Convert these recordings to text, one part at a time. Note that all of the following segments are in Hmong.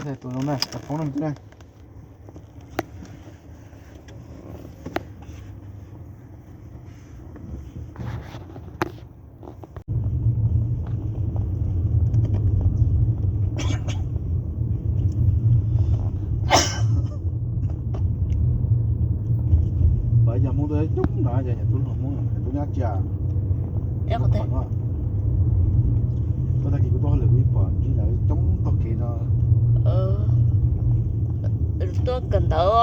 Tus no na, cov poob no na. Pab yog Hmoob tuaj coob no, yog tub hluas Hmoob no, tub nyob tsia. Qhov no, tuaj tag kis kuv tuaj hauj lwm kuv yeej pom ntsib lawv coob taug kev no. Tuaj kawm ntawv,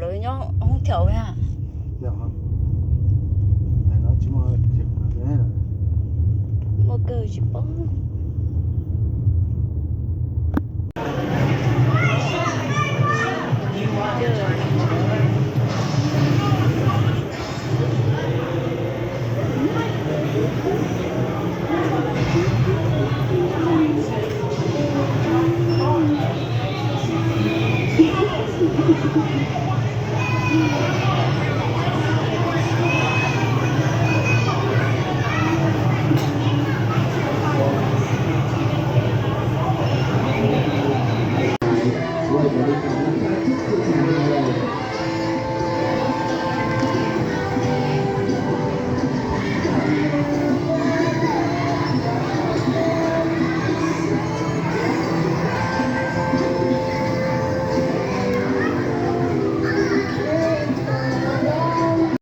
lawv nyob Hmoob Thaum a. Muaj kawg tsis paub.